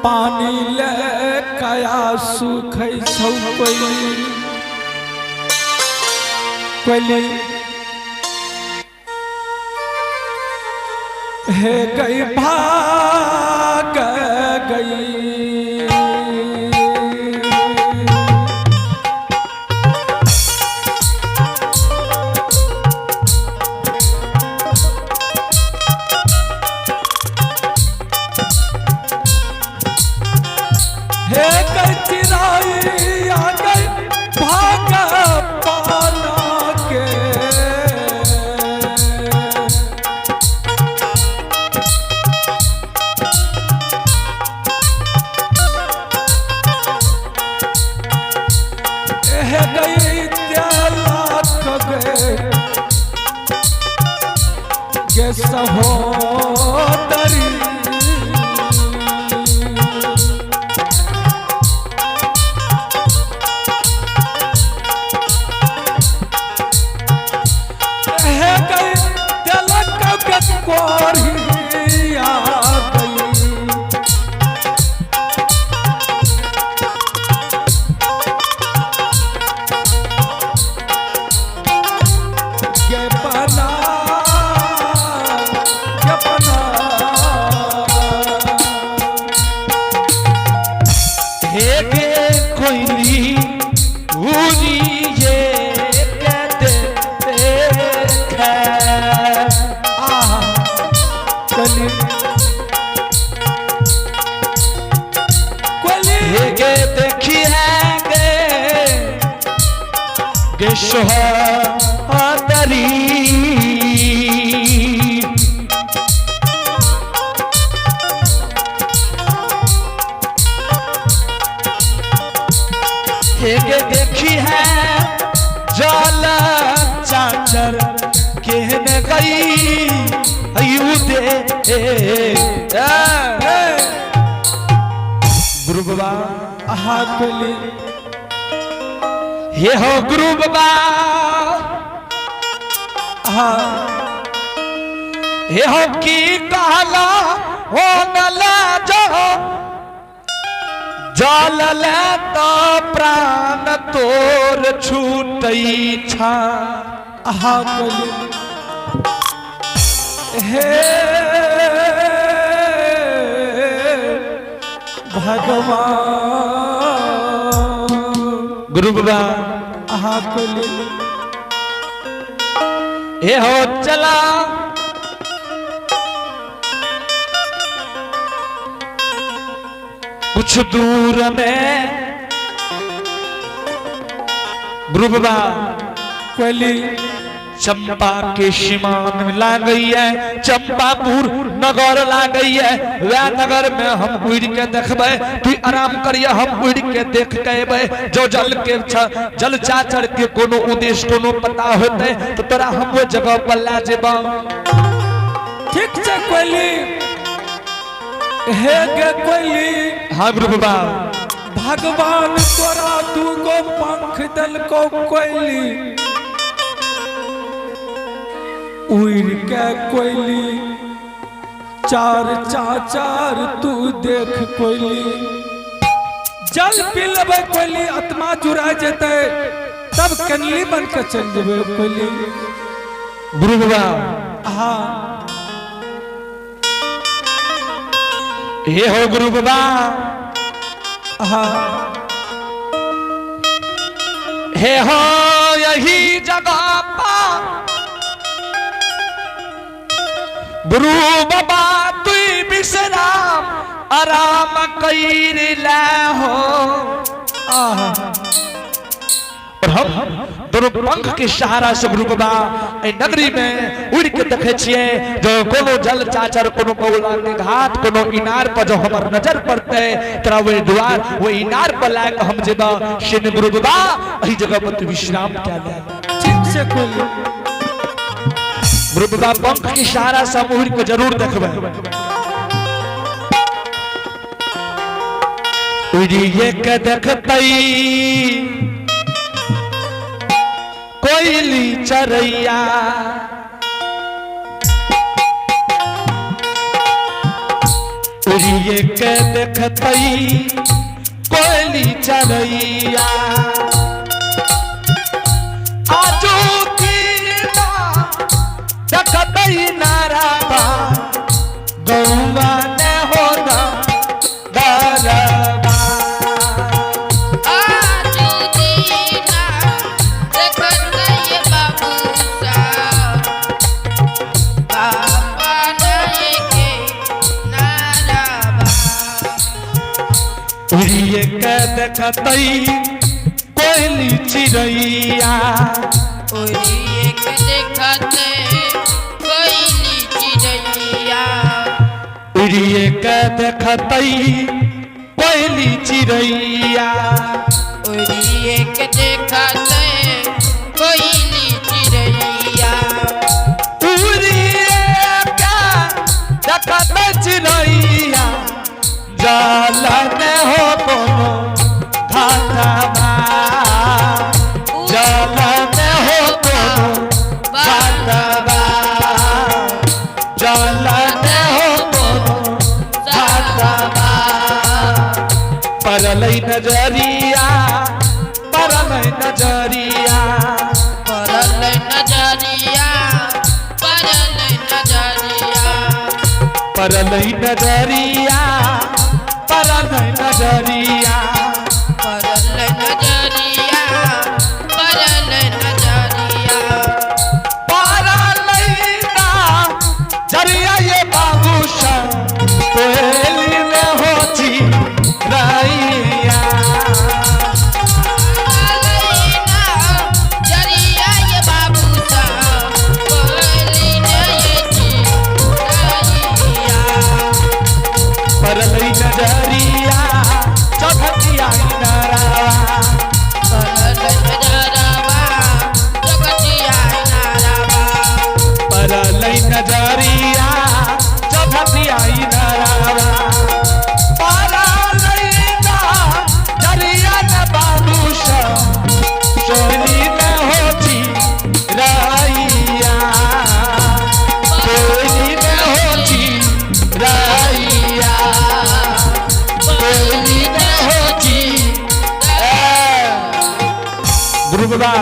पानी ले कया सुखै छौ कोइली। कोइली हे गई भाग गई। हे गई चिराई आ गई भाग पाना के। हे गई त्याला गे गे सहोदरी। हे गई तिलक के कोरिया गई। के बना के बना। हे गे कोइली उरी ये के देख। आहा कोली कोली। हे गे देखी है गे गे सोहदरी। हे गे देखी है जल चाचर केहन गई अयू दे। गुरु बाबा आहा कोली हे हो गुरु बाबा आहा हे हो की कहला हो न ले जो जल ले तो प्राण तोर छूटई छा। आहा कोली हे भगवान। गुरु बाबा आहा कोली हे हो चला कुछ दूर में गुरु बाबा कोली चंपा के सीमान ला गई है, चंपापुर नगर ला गई है। वह नगर में हम उड़ के देखबे, तू आराम करिए, हम उड़ के देख के एबै। जो जल के जल चाचर के कोनो उद्देश्य कोनो पता होते तो तोरा हम वो जगह पर ला जेबा। ठीक छै कोली हे गे कोली। हाँ गुरु बाबा भगवान तोरा दूगो पंख देलको कोइली उड़ के कोइली चार चाचार तू देख कोइली। जल पी लेबै कोइली आत्मा जुड़ा जेतै तब कनली बन के चल जेबै कोइली। गुरु बाबा हाँ हे हो गुरु बाबा हाँ हे हो यही जगह पर गुरु बाबा तू विश्राम आराम कैर ले हो। आहा और हम दोनों पंख के सहारा से गुरु बाबा एहि नगरी में उड़ के देखे छियै जो कोनो जल चाचर कोनो बगुला के घाट कोनो इनार पर जो हमर नजर पड़ते तोरा वही द्वार वही इनार पर लाके हम जेबा सिन गुरु बाबा एहि जगह पर तू विश्राम कए ले। ठीक से कोइली गुरु बाबा पंख के सहारा से हम उड़ के जरूर देखबै। उड़िए के देखतै कोयली चरैया उड़िए के देखतई कोयली चरैया। आजू दीना देखतई नाराबा गौवा ने होना गरबा। आजू दीना देखत बाबू साहब, बाबा नहीं के नाराबा। उड़िए के देखतई कोयली चिड़ैया। उड़िए के देखत कोयली चिड़ैया। उड़िए के देखतई कोयली चिड़ैया। उड़िए के देखत कोयली चिड़ैया। उड़िए के देखतई चिड़ैया, जल ने हो कोनो घाटवा, जल ने हो कोनो घाटवा, जल ने हो कोनो घाटवा। परलै नजरिया, परलै नजरिया, परल नजरिया, परल नजरिया, परलै नजरिया, परलै नजरिया, परल नजरिया, परल नजरिया। परलै नजरिया ये बाबू कोयली में होची रैया। परलैना जरिया ये बाबू साहब, कोयली नहीं चिड़ैया। परलै नजरिया चौखटिया नारा। परल नजरवा जगतिया नाराबा। परलै नजरिया चौखटिया नारा। परलै नजरिया न बाबू सोनी में होची रैया, सोनी में होची रैया, सोनी में होची। गुरु बाबा,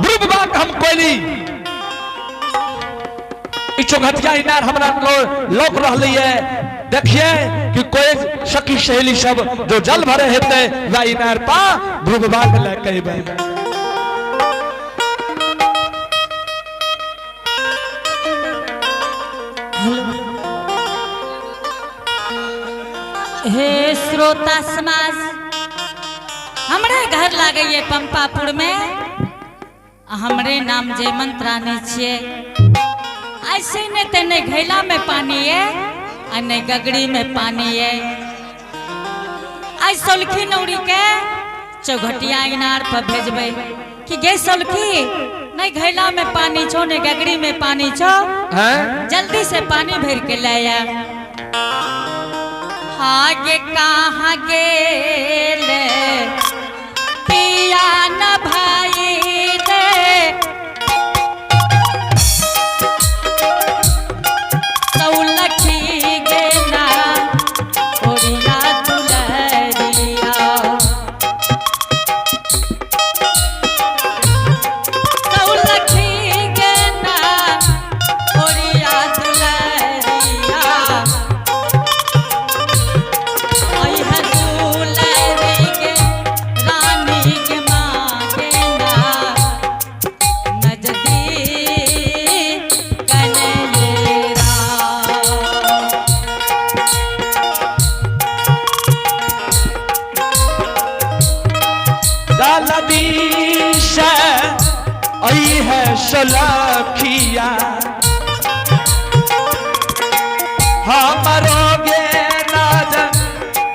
गुरु बाबा के हम कोयली ई चौघटिया इनार हमरा लोक रहलै है। देखिए कि कोई सखी सहेली सब जो जल भरे हेतै वह इनार पा गुरु बाबा के लए के अयबै। हे श्रोता समाज, हमरे घर लागैये पंपापुर में, आ हमरे नाम जयमंत रानी छियै। ऐसे नहीं ते नहीं घैला में पानी है आ नहीं गगड़ी में पानी है। आई सोलखी नौरी के चौघटिया इनार पर भेजबै कि गे सोलखी, नहीं घैला में पानी छो नहीं गगड़ी में पानी छो, हैं? जल्दी से पानी भर के ले आ। आगे कहाँ गेले पिया न भाई रे, सौलखी गेना ओरिया दुलरिया। सौलखी गेना ओरिया दुलरिया। ऐ दुलरी के रानी के माँ के ना नजदीक कनेरा। जलदी से आई है सलखिया, हमरो गे नाज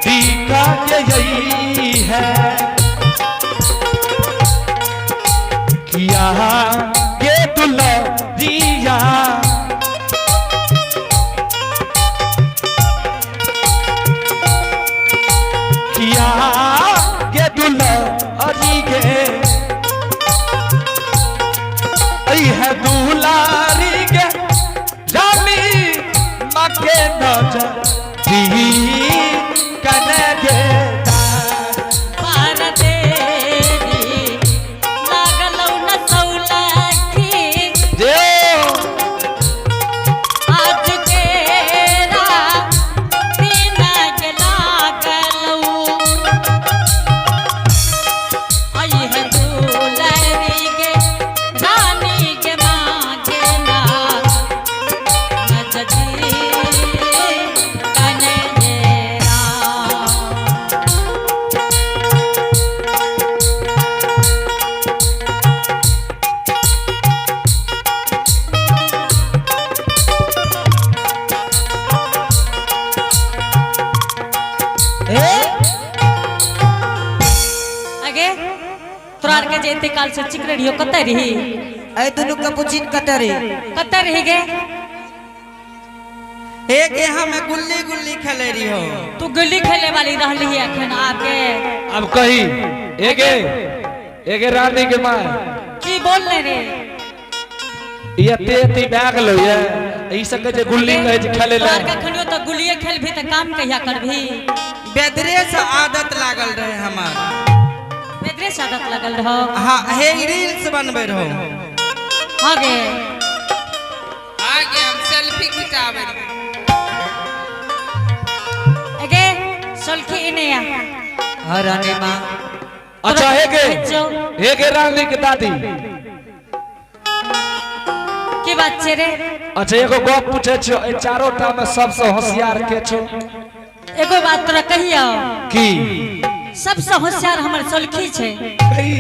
दीका के यही है किया के दुलरिया। किया के दुलरी गे ऐ है दुलारी गे तोरा आर के जे एते काल से चिकरे रहियो कतऽ रही? ए दुनू कपुचिन कतऽ रही? कतऽ रही गे? एक यहाँ में गुल्ली गुल्ली खेले रही हो। तू गुल्ली खेले वाली रहली है अखन आके। अब कही एगे एगे रानी के माय की बोलने रे? ई एते एते भए गेलो ये, ई सब कहै छै गुल्ली कहै छै खेले तोरा ले। आर के अखनियो तऽ गुल्लिये खेलभी तऽ काम कहिया करभी? बेदरे से आदत लागल रहे हमार। बेदरे से आदत लगल रहो? हाँ, हे रील्स बनबे रहो। हाँ गे। आगे हम सेल्फी खिंचावे रही। एगे सोलखी इने आ। हाँ रानी माँ। अच्छा हेगे खिंचो। हेगे रानी के दादी। की बात छे रे? अच्छा एगो गप पूछे छियो, ए चारो टा में सबसे होशियार के छो? एगो बात तोरा कहियो। की? सबसे होशियार हमर सोलखी छे। कही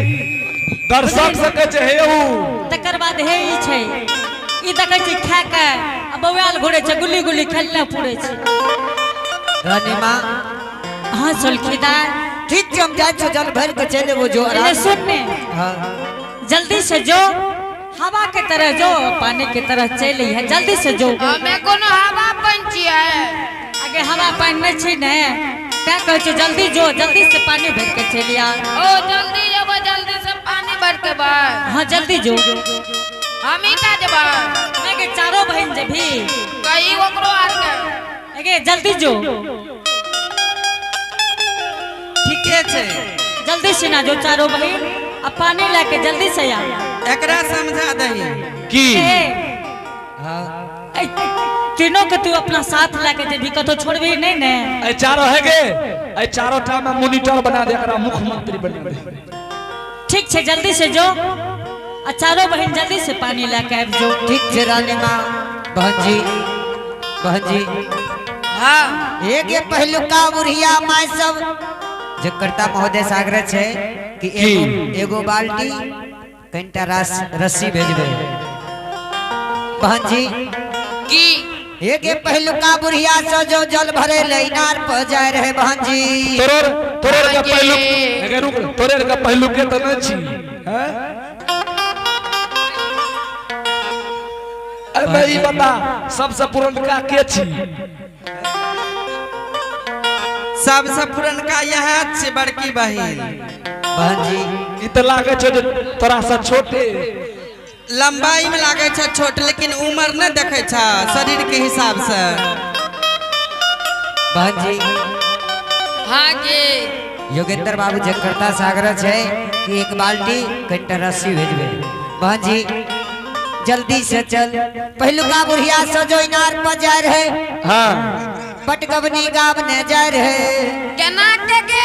दर्शक से कहै छै हे ऊ। तकर बाद हे ई छे, ई देखै छी खा के आ बौआल घुरे छै, गुल्ली गुल्ली खेलने पुरे छै। रानी माँ। हाँ सोलखी दा। ठीक छै, हम जाइ छियो जल भरि के चलि एबो जो एने आराम। सुन ने। हाँ। जल्दी से जो, हवा के तरह जो, पानी के तरह चल है, जल्दी से जो। हमे कोनो हवा पानि छियै। आगे हवा पानि नहीं छी ने, तैं कहै छियो जल्दी जो, जल्दी से पानी भरि के चलि आ। ओ जल्दी जेबै, जल्दी से पानी भर के बा। हाँ जल्दी जो। हम ही ता जेबै। आगे चारो बहिन जेबी। कही ओकरो आर के। आगे जल्दी जो। ठीके छै। जल्दी से ना जो चारो बहिन, अब पानी लाके जल्दी से आ। एकरा समझा दही। की? ए, हाँ। ए, तीनों के तू अपना साथ लाके जेबी, कतौ छोड़बी नहीं ने। ए चारो है गे, ए चारो टा में मोनिटर बना दे, एकरा मुख्यमंत्री बना दे। ठीक छै, जल्दी से जो आ चारो बहिन जल्दी से पानी लाके आबि जो। ठीक छै रानी माँ। बहन जी, बहन जी। हाँ। एक ये पहलुका बुढ़िया माय सब जे कर्ता महोदय से आग्रह छै कि एगो एगो बाल्टी कनिटा रस्सी भेजबे। बहन जी। की? एक ये पहलुका बुढ़िया से जो जल भरे ले इनार पर जाय रहे बहन जी। तोरोर तोरोर के आगे। पहलुक एगे रुक, तोरोर के पहलुक के त नै छी हैं? अरे भाई बता सबसे पुरनका के छी? सबसे पुरनका यह छै बड़की बहिन। बहन जी। ई त लागै छौ जे तोरा से छोटे। लंबाई में लागै छै छोट, लेकिन उम्र नहीं देखै छै शरीर के हिसाब से। बहन जी। हाँ जी। योगेंद्र बाबू जगकर्ता से आग्रह छै कि एक बाल्टी कनिटा रस्सी भेजबे। बहन जी जल्दी से चल। पहलुका बुढ़िया से जो इनार पर जाय रहे। हाँ। पटकवनी गाम ने जाय रहे। केना के गे?